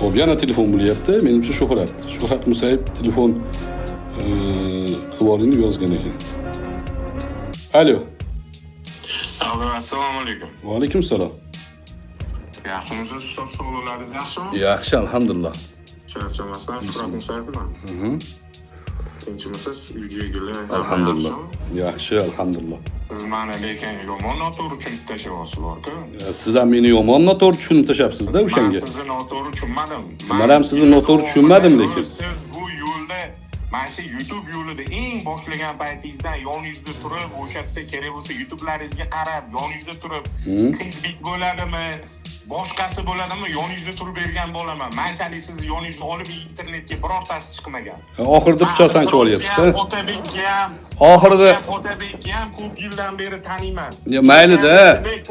Xo'p, yana telefon bo'lyapti. Menimcha, Shuhrat. Shuhrat Musayev telefon qilib oling deb yozgan ekan. Alo. Alo, assalomu alaykum. Va alaykum assalom. Yaxshimisiz, ustoz? Sog'liqlaringiz yaxshimi? Yaxshi, alhamdulillah. Charchamasdan, Shuhrat Musayevman. Tinchmisiz? Uyga. Alhamdulillah. Yaxshi, alhamdulillah. Siz mani lekin yomon noto'g'ri tushunib tashlayapsiz borku. Siz ham meni yomon noto'g'ri tushunib tashlabsiz-da Man o'shanga. sizni noto'g'ri tushunmadim. Man ham sizni noto'g'ri tushunmadim lekin. Siz bu yo'lda, mana shu YouTube yo'lida eng boshlagan paytingizdan yoningizda turib, o'sha yerda kerak bo'lsa YouTubelaringizga qarab, yoningizda turib, qizlik bo'ladimi, boshqasi bo'ladimi, yoningizda turib bergan bo'laman. Manchalik sizni yoningizga olib internetga birortasi chiqmagan. Oxirida pichoq sanchib olyapsiz-da. Otabekka ham, Otabekka ham ko'p yildan beri taniyman. Yo, maylida.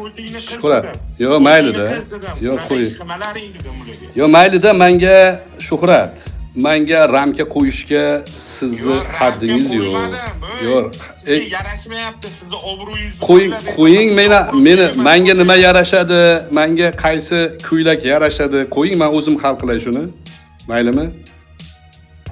Ko'tingni qiz Shuhrat. dedim. Yo, maylida. Ko'tingni qiz dedim. Yo, Unaqa qo'y. ish qilmalaring dedim ularga. Yo, maylida, manga, Shuhrat, manga ramka qo'yishga sizni Yo'q, haddingiz ramka yo'q. qo'ymadim, ey. Yo'q. Sizga yarashmayapti, sizni obro'yingizni Qo'ying, qo'yiladi. qo'ying meni, meni Obro'yingizni manga nima yarashadi, manga qaysi ko'ylak yarashadi, qo'ying, men o'zim hal qilay shuni. Maylimi?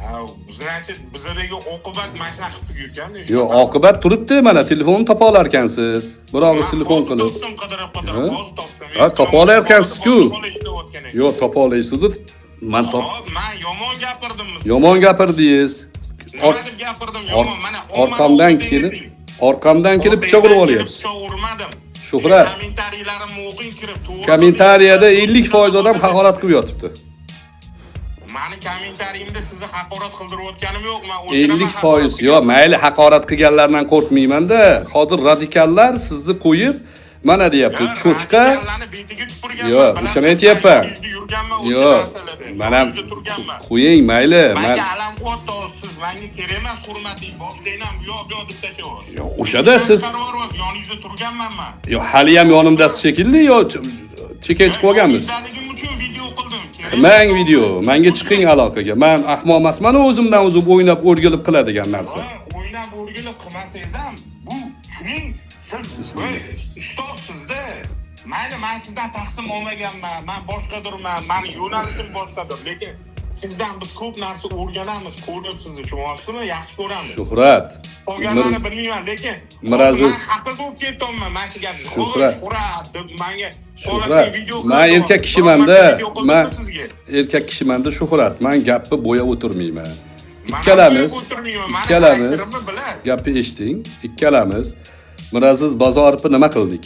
Ha, значит, bizadagi oqibat mana shunaqa qilib yurgan. Yo'q, oqibat turibdi, mana telefonni topa olarkansiz. Bir og'iz telefon qilib. Topdim qidirib qidirib, Ha? hozir topdim. Ha, topa olayotgansiz-ku. Bola ishlayotgan ekan. Yo'q, topa olasiz. Man top Hop, man yomon gapirdimmi sizga? Yomon gapirdingiz. Nima deb gapirdim yomon? Mana Orqamdan kelib, orqamdan kelib pichoq urib olyapsiz. Pichoq urmadim. Shuhrat. Kommentariylarimni o'qing kirib, to'g'ri. Kommentariyada 50% odam haqorat qilib yotibdi. Mani kommentariyimda sizni haqorat qildirayotganim yo'q. Men o'shanaman. 50%, yo'q, mayli, haqorat qilganlardan qo'rqmaymanda. Hozir radikallar sizni qo'yib, mana deyapti, cho'chqa. Radikallarni betiga tupurganman. Yo'q, Bilasiz, o'shani aytyapman. yoningizda yurganman o'sha Yo'q, narsalarda. man ham Yoningizda turganman. qo'ying, mayli, man Menga alam qilyapti siz, menga kerak emas hurmating, boshlayman ham bu yoq bu yoq deb tashlayapsiz. Yo'q, o'shada siz Yoningizda turganman man. Yo'q, hali ham yonimdasiz shekilli, yo chekka chiqib olganmiz? Yoningizdaligim uchun video qildim. Kerak Qilmang emas. Video, manga chiqing aloqaga. Man ahmoq emasman, o'zimdan o'zim o'ynab o'rgilib qiladigan narsa. Ha, o'ynab o'rgilib qilmasangiz ham, bu shuning siz voy, ustozsizda. Mayli, man sizdan tahsin olmaganman, man boshqadirman, mani yo'nalishim boshqadir, lekin sizdan biz ko'p narsa o'rganamiz, ko'rib sizni, tushunyapsizmi? Yaxshi ko'ramiz. Shuhrat. Qolganlarni bilmayman, lekin Miraziz. man xafa bo'lib ketyapman mana shu gapni. Shuhrat. Shuhrat deb manga Shuhrat, video man qildim. erkak kishimanda, Biror marta video qildimmi man sizga? erkak kishimanda, Shuhrat, man gapni bo'yab o'tirmayman. Man Ikkalamiz, bo'yab o'tirmayman, mani ikkalamiz xarakterimni bilasiz. Gapni eshiting. Ikkalamiz Miraziz Bozorovni nima qildik?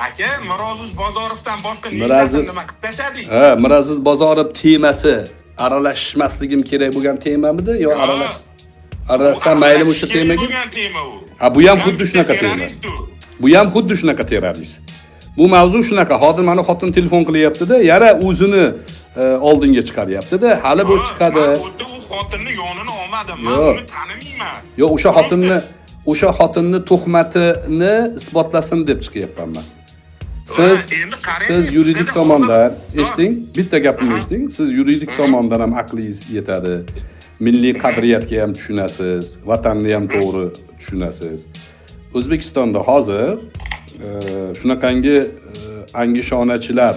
Aka, Miroziz Bozorovdan boshqa Miraziz- nechtasini nima qilib tashladik? Ha, Miraziz Bozorov temasi aralashmasligim kerak bo'lgan temamidi yo aralashsam maylimi o'sha Kerak temaga? bo'lgan tema u. Ha, bu ham xuddi shunaqa tema. Terrorist u. Bu ham xuddi shunaqa terrorist. Bu mavzu shunaqa. Hozir mana xotin telefon qilyapti-da, yana o'zini oldinga chiqaryapti-da. Hali bu Yo'q, chiqadi. man o'ta u xotinni yonini olmadim. Man Yo'q. uni tanimayman. Yo'q, o'sha xotinni tuhmatini isbotlasin deb chiqyapman man. Siz Ha, endi qarang, siz yuridik bizada tomondan hozir eshiting, bitta gapimni eshiting. Siz yuridik tomondan ham aqlingiz yetadi. Milliy qadriyatga ham tushunasiz, vatanni ham to'g'ri tushunasiz. O'zbekistonda hozir shunaqangi angishonachilar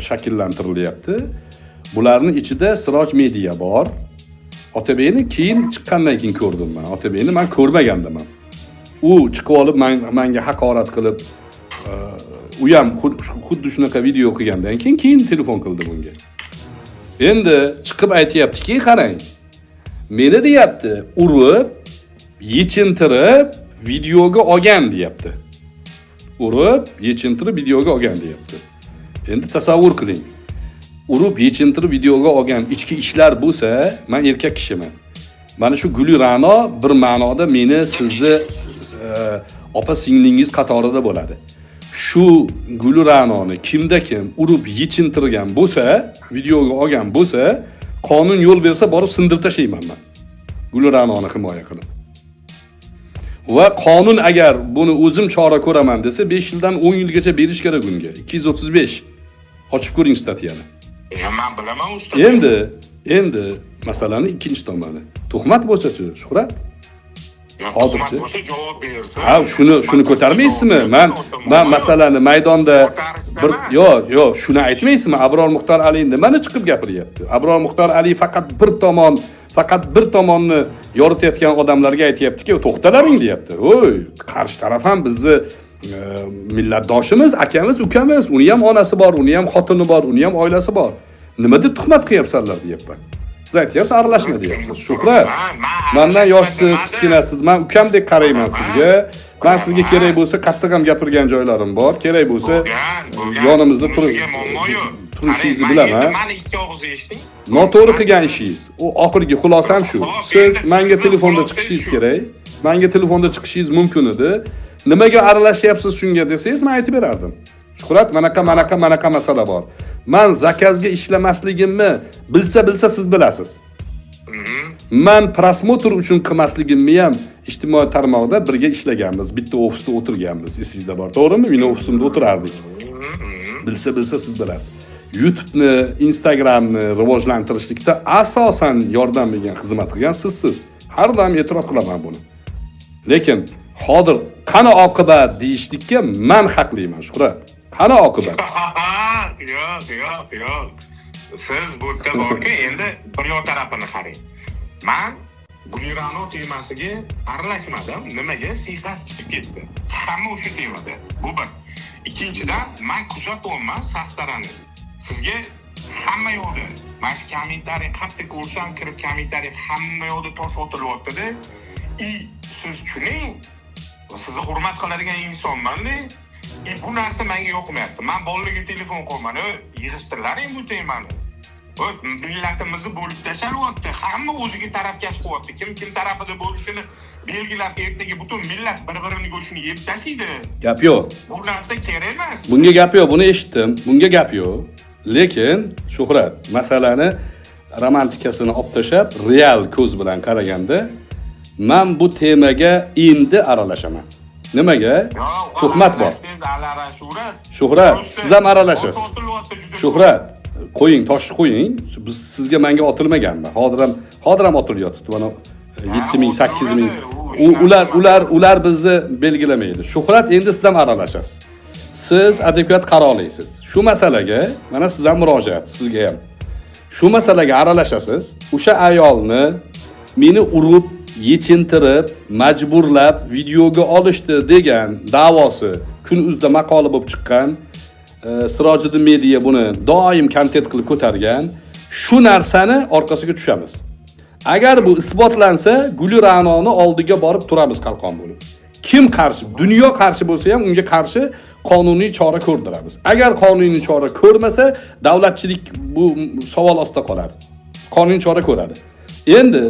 shakllantirilyapti. Bularni ichida Siroj Media bor. Otabekni keyin chiqqandan keyin ko'rdim man. Otabekni man ko'rmagandim ham. U chiqib olib manga haqorat qilib, u ham xuddi shunaqa video qilgandan keyin telefon qildim unga. Endi chiqib aytyaptiki, qarang. Meni deyapti, urib, yechintirib videoga olgan deyapti. Urib, yechintirib videoga olgan deyapti. Endi tasavvur qiling. Urib, yechintirib videoga olgan ichki ishlar bo'lsa, man erkak kishiman. Mana shu Guli Ra'no bir ma'noda meni sizni opa singlingiz qatorida bo'ladi. Shu Guli Ra'noni kimda kim urib yechintirgan bo'lsa, videoga olgan bo'lsa, qonun yo'l bersa borib sindirib tashlayman man. Guli Ra'noni himoya qilib. Va qonun agar buni o'zim chora ko'raman desa, 5 yildan 10 yilgacha berish kerak unga. 235. Ochib ko'ring статья ni. Ya, man bilaman usta. Endi masalani ikkinchi tomoni. Tuhmat bo'lsa-chi, Shuhrat? Hozircha Tuhmat bo'lsa javob bersin. Ha, shuni ko'tarmaysizmi? Man masalani maydonda bir yo'q, yo'q, shuni aytmaysizmi? Abror Muxtor Ali nimani chiqib gapiryapti? Abror Muxtor Ali faqat bir tomonni yoritayotgan odamlarga aytyaptiki, to'xtalaring deyapti. Voy, qarshi taraf ham bizni millatdoshimiz, akamiz, ukamiz, uni ham onasi bor, uni ham xotini bor, uni ham oilasi bor. Nima deb tuhmat qilyapsanlar deyapman. Siz aytyapsiz, aralashma deyapsiz. Shuhrat, mandan yoshsiz, kichkinasiz. Man ukamdek qarayman sizga. Man sizga kerak bo'lsa qattiq ham gapirgan joylarim bor. Kerak bo'lsa yonimizda turib turishingizni bilaman. Mani ikki og'iz eshiting. Noto'g'ri qilgan ishingiz. U oxirgi xulosam shu. Siz menga telefonda chiqishingiz kerak. Menga telefonda chiqishingiz mumkin edi. Nimaga aralashyapsiz shunga desangiz, men aytib berardim. Shuhrat, manaqa manaqa manaqa masala bor. Man zakazga ishlamasligimni bilsa siz bilasiz. Man просмотр uchun qilmasligimni ham ijtimoiy tarmoqda birga ishlaganmiz, bitta ofisda o'tirganmiz, esingizda bor, to'g'rimi? Meni ofisimda o'tirardik. Bilsa siz bilasiz. YouTube'ni, Instagramni rivojlantirishlikda asosan yordam bergan, xizmat qilgan sizsiz. Har doim e'tirof qilaman buni. Lekin hozir qani oqibat deyishlikka man haqliman, Shuhrat. Qani oqibat? Yo'q, yo'q, yo'q. Siz bu yerda borku, endi bir yoq tarafini qarang. Man Gulirano temasiga aralashmadim. Nimaga? Siyqasi chiqib ketdi. Hamma o'sha temada. Bu bir. Ikkinchidan, man kuzatyapman sastarani. Sizga hamma yoqda, mana shu kommentariy qayerda ko'rsam kirib kommentariy hamma yoqda tosh otilyapti-da. И siz tushuning, sizni hurmat qiladigan insonman-da. И bu narsa menga yoqmayapti. Man bolalarga telefon qilyapman, yig'ishtirlaring bu temani. Millatimizni bo'lib tashlalyapti. Hamma o'ziga tarafkash qilyapti. Kim kim tarafida bo'lishini belgilab, ertaga butun millat bir-birini go'shtini yeb tashlaydi. Gap yo'q. Bu narsa kerak emas. Bunga gap yo'q, buni eshitdim. Bunga gap yo'q. Lekin Shuhrat, masalani romantikasini olib tashlab, real ko'z bilan qaraganda, man bu temaga endi aralashaman. Nimaga? Tuhmat bor. Aralashaverasiz. Shuhrat, siz ham aralashasiz. Shuhrat, qo'ying, toshni qo'ying. Biz sizga menga otilmaganmi? Hozir ham otilyapti. Mana 7000, 8000. Ular bizni belgilamaydi. Shuhrat, endi siz ham aralashasiz. Siz adekvat qarorlisiz. Shu masalaga mana sizdan murojaat, sizga ham. Shu masalaga aralashasiz. O'sha ayolni meni urib, yechintirib, majburlab videoga olishdi degan da'vosi kun uzda maqola bo'lib chiqqan. Sirojiddin Media buni doim kontent qilib ko'targan. Shu narsani orqasiga tushamiz. Agar bu isbotlansa, Guli Ra'noni oldiga borib turamiz qalqon bo'lib. Kim qarshi, dunyo qarshi bo'lsa ham unga qarshi qonuniy chora ko'rdiramiz. Agar qonuniy chora ko'rmasa, davlatchilik bu savol ostida qoladi. Qonuniy chora ko'radi. Endi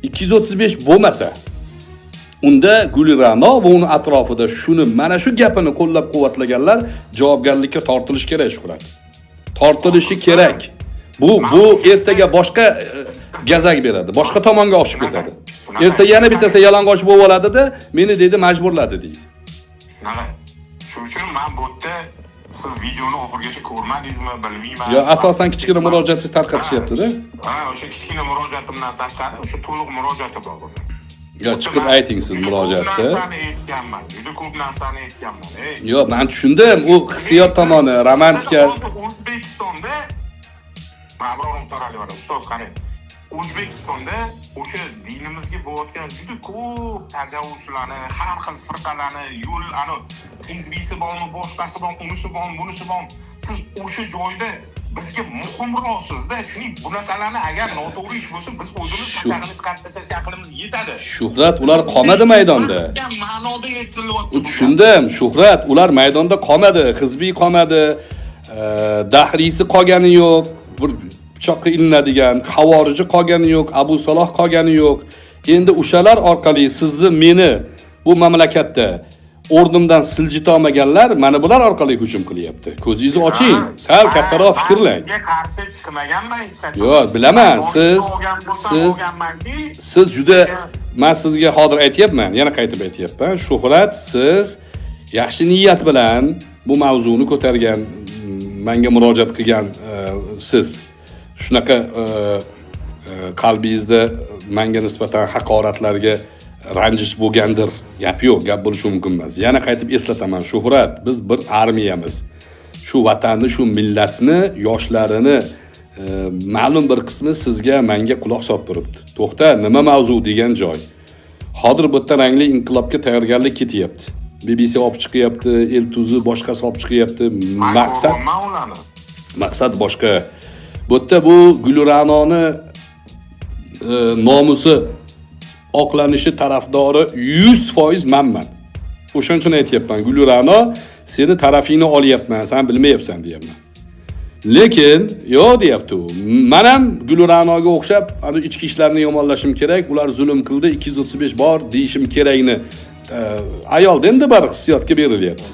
235 bo'lmasa, unda Guli Ra'no va uni atrofida shuni mana shu gapini qo'llab-quvvatlaganlar javobgarlikka tortilishi kerak, Shuhrat. Tortilishi kerak. Bu ertaga boshqa gazak beradi, boshqa tomonga oshib ketadi. Ertaga yana bittasi yalang'och bo'lib oladida, meni deydi majburladi deydi. Shunaqa. Shuning uchun men bu yerda siz videoni oxirigacha ko'rmadingizmi, bilmayman. Yo, asosan kichkina murojaatsiz tarqatishyapti-da. Ha, o'sha kichkina murojaatimdan tashqari o'sha to'liq murojaati bor bunda. Yo, chiqib ayting siz murojaatda. Juda ko'p narsani aytganman. Juda ko'p narsani aytganman. Yo'q, men tushundim. U hissiyot tomoni, romantika. O'zbekistonda Abror Muxtoraliyev, ustoz qarang. O'zbekistonda o'sha dinimizga bo'layotgan juda ko'p tajovuzlarni, har xil firqalarni, yo'l ani hizbiysi bormi, boshqasi bormi, unisi bormi, bunisi bormi, siz o'sha joyda bizga muhimroqsizda. Tushuning, bunaqalarni agar noto'g'ri ish bo'lsa, biz o'zimiz qachag'ini chiqarib tashlashga aqlimiz yetadi. Shuhrat, ular qolmadi maydonda. Ma'noda aytilyapti. Tushundim, Shuhrat, ular maydonda qolmadi, hizbiy qolmadi, dahriysi qolgani yo'q, bir pichoqqa ilinadigan havoriji qolgani yo'q, Abu Saloh qolgani yo'q. Endi o'shalar orqali sizni meni bu mamlakatda o'rnimdan siljita olmaganlar mana bular orqali hujum qilyapti. Ko'zingizni oching, sal kattaroq fikrlang. Sizga qarshi chiqmaganman hech qachon. Yo'q, bilaman, siz juda, men sizga hozir aytyapman, yana qaytib aytyapman. Shuhrat, siz yaxshi niyat bilan bu mavzuni ko'targan, menga murojaat qilgan siz shunaqa qalbingizda menga nisbatan haqoratlarga Ranjish bo'lgandir, gap yo'q, gap bo'lishi mumkin emas. Yana qaytib eslataman, Shuhrat, biz bir armiyamiz. Shu vatanni, shu millatni yoshlarini ma'lum bir qismi sizga, manga quloq solib turibdi. To'xta, nima mavzu degan joy. Hozir bu yerda rangli inqilobga tayyorgarlik ketyapti. BBC olib chiqyapti, El Tuzi boshqasi olib chiqyapti. Maqsad Man ularni. Maqsad boshqa. Bu yerda bu Gulranoni nomusi oqlanishi tarafdori 100% manman. O'shaning uchun aytyapman, Gulrano, seni tarafingni olyapman, sen bilmayapsan deyapman. Lekin yo'q deyapti u. Man ham Gulranoga o'xshab ana ichki ishlarni yomonlashim kerak, ular zulm qildi, 235 bor deyishim kerakni ayolda endi bir hissiyotga berilyapti.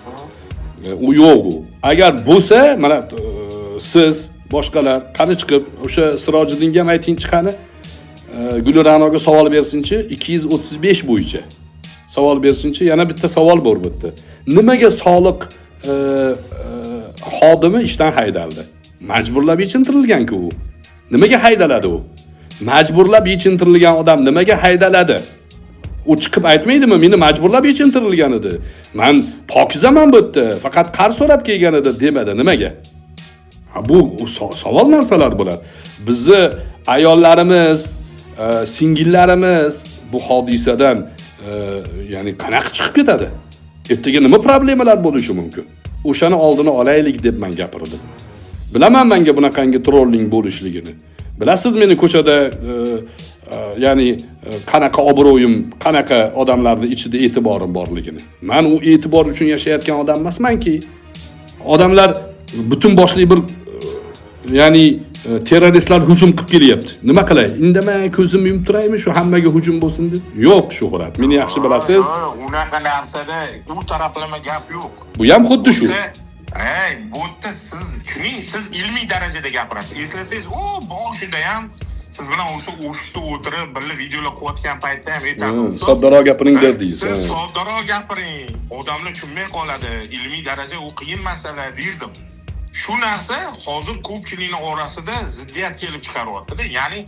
U yo'q u. Agar bo'lsa, mana siz boshqalar qani chiqib o'sha Sirojiddinga ham aytingchi, qani Gulranoga savol bersinchi, 235 bo'yicha savol bersinchi. Yana bitta savol bor bu yerda. Nimaga soliq xodimi ishdan haydaldi? Majburlab yechintirilgan-ku u. Nimaga haydaladi u? Majburlab yechintirilgan odam nimaga haydaladi? U chiqib aytmaydimi, meni majburlab yechintirilgan edi. Man pokizaman bu yerda, faqat qarz so'rab kelgan edi demadi. Nimaga? Ha, bu savol narsalar bular. Bizni ayollarimiz, singillarimiz bu hodisadan ya'ni qanaqa chiqib ketadi? Ertaga nima problemalar bo'lishi mumkin? O'shani oldini olaylik deb men gapirdim. Bilaman menga bunaqangi trolling bo'lishligini. Bilasiz meni ko'chada ya'ni qanaqa obro'yim, qanaqa odamlarning ichida e'tiborim borligini. Men u e'tibor uchun yashayotgan odam emasmanki. Odamlar butun boshli bir ya'ni terroristlar hujum qilib kelyapti. Nima qilay? Indamay ko'zimni yumib turaymi shu hammaga hujum bo'lsin deb? Yo'q, Shuhrat, meni yaxshi bilasiz. Yo'q, unaqa narsada u taraflama gap yo'q. Bu ham xuddi shu. Ey, bu yerda siz tushuning, siz ilmiy darajada gapirasiz. Eslasangiz, u boshida ham siz bilan o'sha ofisda o'tirib, birga videolar qilayotgan paytda ham aytardim. Soddaroq gapiring derdingiz. Siz soddaroq gapiring, odamlar tushunmay qoladi, ilmiy daraja u qiyin masala derdim. Shu narsa hozir ko'pchilikning orasida ziddiyat kelib chiqaryapti-da. Ya'ni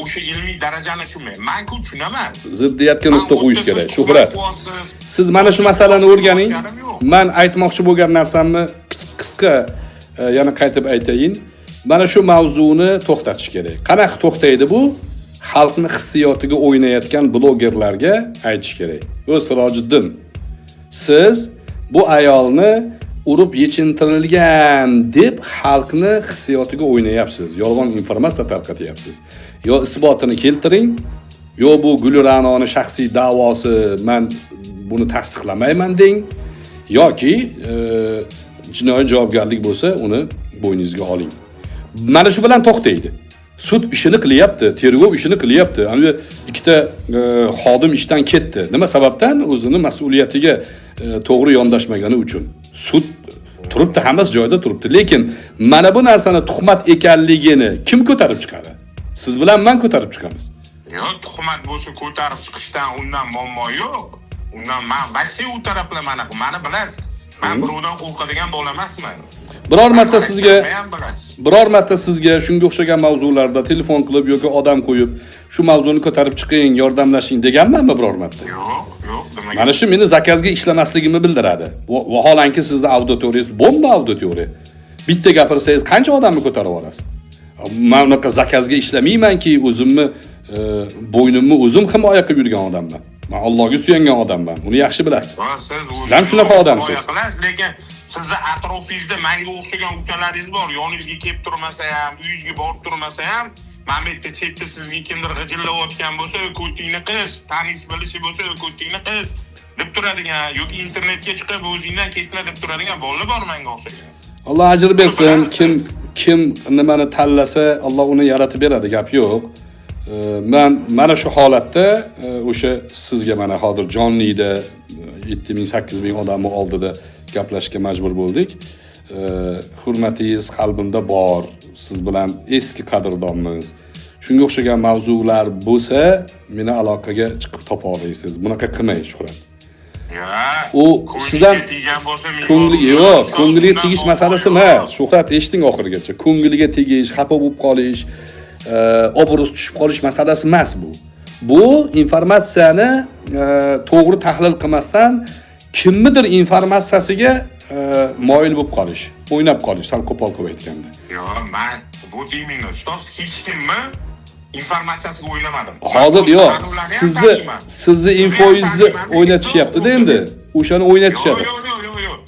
o'sha ilmiy darajani tushunmay. Men-ku tushunaman. Ziddiyatga nuqta qo'yish kerak, Siz Shuhrat. qilyapsiz. Siz mana shu masalani o'rganing. Yo'q. Man aytmoqchi bo'lgan narsamni qisqa yana qaytib aytayin. Mana shu mavzuni to'xtatish kerak. Qanaqa to'xtaydi bu? Xalqni hissiyotiga o'ynayotgan blogerlarga aytish kerak. O Sirojiddin, siz bu ayolni urib yechintirilgan deb xalqni hissiyotiga o'ynayapsiz. Yolg'on informatsiya tarqatyapsiz. Yo isbotini keltiring, yo bu Gulranoni shaxsiy da'vosi, man buni tasdiqlamayman deng, yoki jinoiy javobgarlik bo'lsa, uni bo'yningizga oling. Mana shu bilan to'xtaydi. Sud ishini qilyapti, tergov ishini qilyapti. Ana ikkita xodim ishdan ketdi. Nima sababdan? O'zini mas'uliyatiga to'g'ri yondashmagani uchun. Sud turibdi, hammasi joyida turibdi. Lekin mana bu narsani tuhmat ekanligini kim ko'tarib chiqadi? Siz bilan men ko'tarib chiqamiz. Yo'q, tuhmat bo'lsa ko'tarib chiqishdan undan muammo yo'q. Undan man вообще u taraflamani mani bilasiz. Man birovdan qo'rqadigan bola emasman. Biror marta sizga Ham bilasiz. Biror marta sizga shunga o'xshagan mavzularda telefon qilib yoki odam qo'yib, shu mavzuni ko'tarib chiqing, yordamlashing deganmanmi biror marta? Yo'q, yo'q, demak. Mana shu meni заказ ga ishlamasligimni bildiradi. Vaholanki sizni auditoriyangiz bomba auditoriya. Bitta gapirsangiz qancha odamni ko'tarib yuborasiz? Man unaqa заказ ga ishlamaymanki, o'zimni bo'ynimni o'zim himoya qilib yurgan odamman. Man Allohga suyangan odamman. Uni yaxshi bilasiz. Va siz Siz ham shunaqa odamsiz. Himoya qilasiz, lekin sizni atrofingizda manga o'xshagan ukalaringiz bor, yoningizga kelib turmasa ham, uyingizga borib turmasa ham, mana bu yerda chetda sizga kimdir g'ijillayotgan bo'lsa, ko'tingni qis, tanish bilishi bo'lsa, ko'tingni qis deb turadigan yoki internetga chiqib o'zingdan ketma deb turadigan bolalar bor manga o'xshagan. Alloh ajr bersin. Kim kim nimani tanlasa, Alloh uni yaratib beradi, gap yo'q. Man mana shu holatda o'sha sizga mana hozir jonlida 7 ming 8 ming odamni oldida gaplashishga majbur bo'ldik. Hurmatingiz qalbimda bor. Siz bilan eski qadrdonmiz. Shunga o'xshagan mavzular bo'lsa, meni aloqaga chiqib topa olasiz. Bunaqa qilmang, Shuhrat. Ya, U ko'ngliga sizdan tegan bo'lsa, men ko'ngli yo'q, ko'ngliga undan tegish muammo masalasi yo'q. emas. Shuhrat, eshiting oxirigacha. Ko'ngliga tegish, xafa bo'lib qolish, obro'si tushib qolish masalasi emas bu. Bu informatsiyani to'g'ri tahlil qilmasdan kimnidir informatsiyasiga moyil bo'lib qolish, o'ynab qolish, sal qo'pol qilib aytganda. Yo'q, man вот именно, ustoz, hech kimni informatsiyasiga o'ynamadim. Hozir yo'q, Man ularni ham sizni taniyman. sizni infoyingizni o'ynatishyapti-da endi. O'shani o'ynatishadi. Yo'q, yo'q, yo'q, yo'q, yo'q.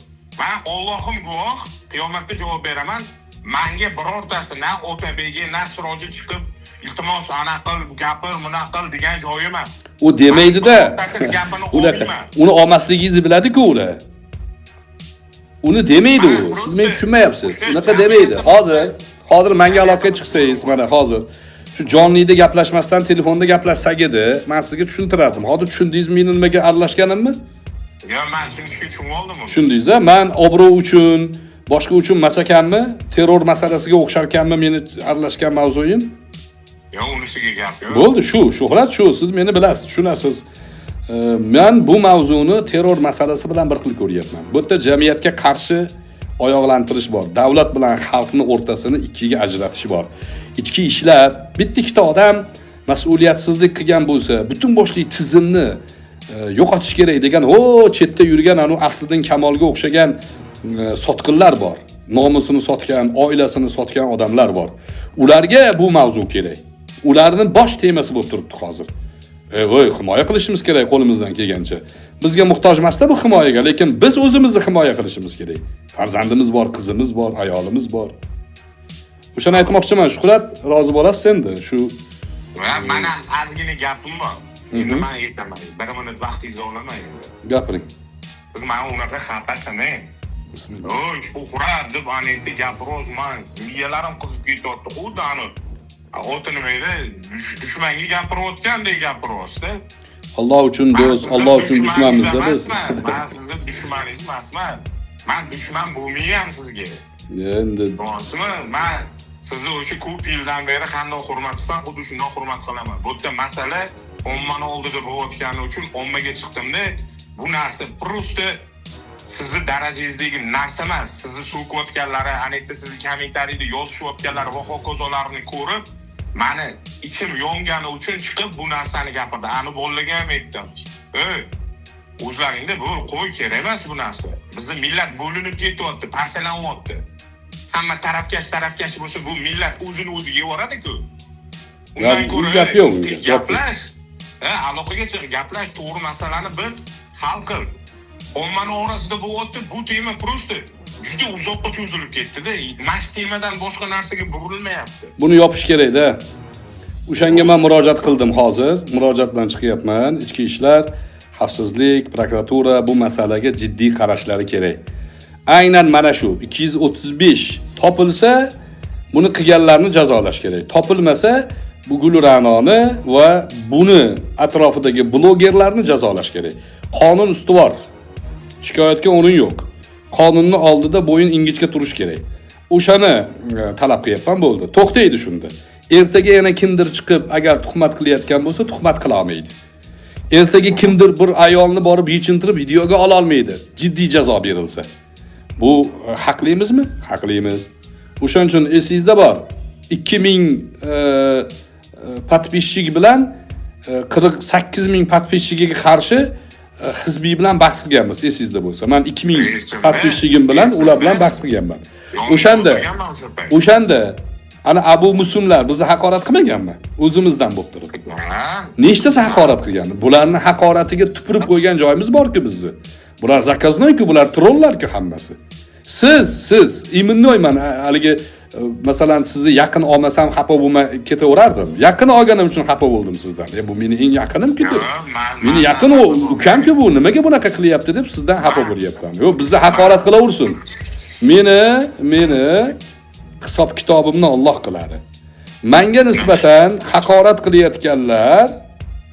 Man Allohim guvoh, qiyomatda javob beraman. Manga birortasi, na Otabegi, na Siroji chiqib, "Iltimos, ana qil, gapir, bunaqa qil" degan joyi emas. U demaydi-da. Birortasini gapini Unaqa. olmayman. Uni olmasligingizni biladi-ku ular. Uni demaydi u. Siz meni tushunmayapsiz. Unaqa demaydi. Hozir menga aloqaga chiqsangiz, mana hozir shu jonlida gaplashmasdan telefonda gaplashsak edi, men sizga tushuntirardim. Hozir tushundingizmi meni nimaga aralashganimni? Yo'q, man tushunishga tushunib oldim uni. Tushundingiz a? Man obro' uchun, boshqa uchun emas ekanmi? Terror masalasiga o'xsharkanmi meni aralashgan mavzuyim? Yo'q, unisiga gap yo'q. Bo'ldi, shu, Shuhrat shu, siz meni bilasiz, tushunasiz. Men bu mavzuni terror masalasi bilan bir xil ko'ryapman. Bu yerda jamiyatga qarshi oyoqlantirish bor. Davlat bilan xalqni o'rtasini ikkiga ajratish bor. Ichki ishlar, bitta ikkita odam mas'uliyatsizlik qilgan bo'lsa, butun boshli tizimni yo'qotish kerak degan, o chetda yurgan anu Asliddin Kamolga o'xshagan sotqinlar bor. Nomusini sotgan, oilasini sotgan odamlar bor. Ularga bu mavzu kerak. Ularning bosh temasi bo'lib turibdi hozir. Voy, himoya qilishimiz kerak qo'limizdan kelgancha. Bizga muhtoj emasda bu himoyaga, lekin biz o'zimizni himoya qilishimiz kerak. Farzandimiz bor, qizimiz bor, ayolimiz bor. O'shani aytmoqchiman, Shuhrat, rozi bo'lasiz endi shu. Va mana ozgina gapim bor. Endi man aytaman, bir minut vaqtingizni olaman endi. Gapiring. Siz mani unaqa xafa qilmang. Bismillah. "Oy, Shuhrat" deb ana yerda gapiryapsiz, man miyalarim qizib ketyapti. Xuddi ani oti nima edi, dushmanga gapirayotgandek gapiryapsiz-da. Alloh uchun do'st, Alloh uchun dushmanmizda biz. Man sizni dushmaningiz emasman. Man dushman bo'lmayman sizga. Endi To'g'risimi? Man sizni o'sha ko'p yildan beri qanday hurmat qilsam, xuddi shundoq hurmat qilaman. Bu yerda masala ommani oldida bo'layotgani uchun ommaga chiqdimda. Bu narsa просто sizni darajangizdagi narsa emas. Sizni so'kayotganlari, ana yerda sizni kommentariyda yozishayotganlari va hokazolarni ko'rib, mani ichim yongani uchun chiqib bu narsani gapirdi. Ani bolalarga ham aytdim. "Ey, o'zlaringda bo'l, qo'y, kerak emas bu narsa. Bizni millat bo'linib ketyapti, parchalanyapti. Hamma tarafkash tarafkash bo'lsa, bu millat o'zini o'zi yevoradi-ku. Undan ko'ra gap yo'q unga, gap yo'q. Gaplash. Ha, aloqaga chiq, gaplash, to'g'ri masalani bil, hal qil. Ommani orasida bo'lyapti, bu tema просто juda uzoqqa cho'zilib ketdi-da. Mana shu temadan boshqa narsaga burilmayapti. Buni yopish kerak-da. O'shanga men murojaat qildim hozir. Murojaat bilan chiqyapman. Ichki ishlar, xavfsizlik, prokuratura bu masalaga jiddiy qarashlari kerak. Aynan mana shu 235 topilsa, buni qilganlarni jazolash kerak. Topilmasa, bu Gulranoni va buni atrofidagi blogerlarni jazolash kerak. Qonun ustuvor. Shikoyatga o'rin yo'q. Qonunni oldida bo'yin ingichka turish kerak. O'shani talab qilyapman, bo'ldi. To'xtaydi shunda. Ertaga yana kimdir chiqib agar tuhmat qilayotgan bo'lsa, tuhmat qila olmaydi. Ertaga kimdir bir ayolni borib yechintirib videoga ola olmaydi. Jiddiy jazo berilsa. Bu haqlimizmi? Haqlimiz. O'shaning uchun esingizda bor. 2000 подписчик bilan 48 ming подписчик iga qarshi hizbiy bilan bahs qilganmiz, esingizda bo'lsa. Man 2000 Esimda, подписчик im bilan ular bilan esimda. bahs qilganman. O'shanda O'tirganman o'sha payt. o'shanda ana Abu Muslimlar bizni haqorat qilmaganmi? O'zimizdan bo'lib turib. Ha, Nechtasi haqorat qilgan? Bularni haqoratiga tupurib qo'ygan joyimiz bor-ku bizni. Bular заказной-ku, bular trollar-ku hammasi. Siz именной man haligi masalan sizni yaqin olmasam xafa bo'lmay ketaverardim. Yaqin olganim uchun xafa bo'ldim sizdan. Bu meni eng yaqinimku deb. Yo'q, Meni yaqin u ukamku bu, nimaga bunaqa qilyapti deb sizdan xafa bo'lyapman. Yo'q, bizni haqorat qilaversin. Meni hisob kitobimni Alloh qiladi. Menga nisbatan haqorat qilayotganlar,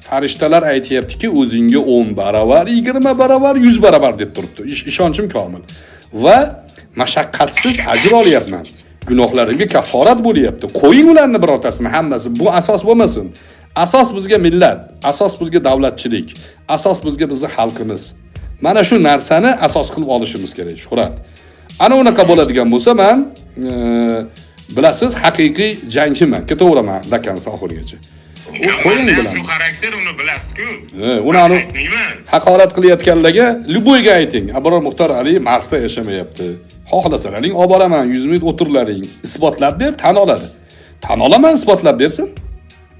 farishtalar aytyaptiki, o'zingga 10 barobar, 20 barobar, 100 barobar deb turibdi. Ishonchim komil. Va mashaqqatsiz ajr olyapman. Gunohlarimga kafforat bo'lyapti. Qo'ying ularni birortasini, hammasi bu asos bo'lmasin. Asos bizga millat, asos bizga davlatchilik, asos bizga bizni xalqimiz. Mana shu narsani asos qilib olishimiz kerak, Shuhrat. Ana unaqa bo'ladigan bo'lsa, men bilasiz, haqiqiy jangchiman. Ketaveraman до конца, oxirigacha. U qo'ying Manda ham bilan. Shu xarakter, uni bilasiz-ku. He, uni anu Aytmayman. Haqorat qilayotganlarga любой ga ayting. Abror Muxtor Ali Marsda yashamayapti. Xohlasalaring olib boraman, 100 ming o'tirlaring. Isbotlab ber, tan oladi. Tan olaman, isbotlab bersin.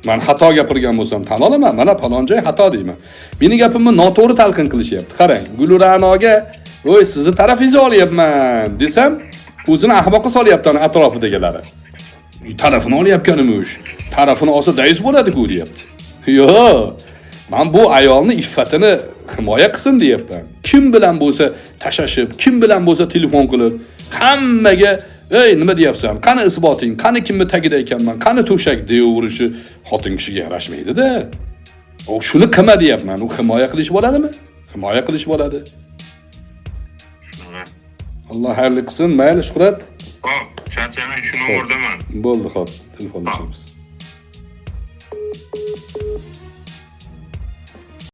Man xato gapirgan bo'lsam tan olaman, mana falon joy xato deyman. Meni gapimni noto'g'ri talqin qilishyapti. Qarang, Gulura'noga, "Voy, sizni tarafingizni olyapman" desam, o'zini ahmoqqa solyapti ana atrofidagilari. Tarafini olyapganim ush. Tarafini olsa dayus bo'ladi-ku deyapti. Yo'q. Man bu ayolni iffatini himoya qilsin deyapman. Kim bilan bo'lsa tashashib, kim bilan bo'lsa telefon qilib, hammaga "Ey, nima deyapsan? Qani isboting? Qani kimni tagida ekanman? Qani to'shak?" deyaverishi xotin kishiga yarashmaydi-da. U shuni qilma deyapman. U himoya qilish bo'ladimi? Himoya qilish bo'ladi. Shunaqa. Alloh xayrli qilsin. Mayli, Shuhrat. Xo'p, charchamang, shu nomerdaman. Bo'ldi, xo'p. Telefonlashamiz.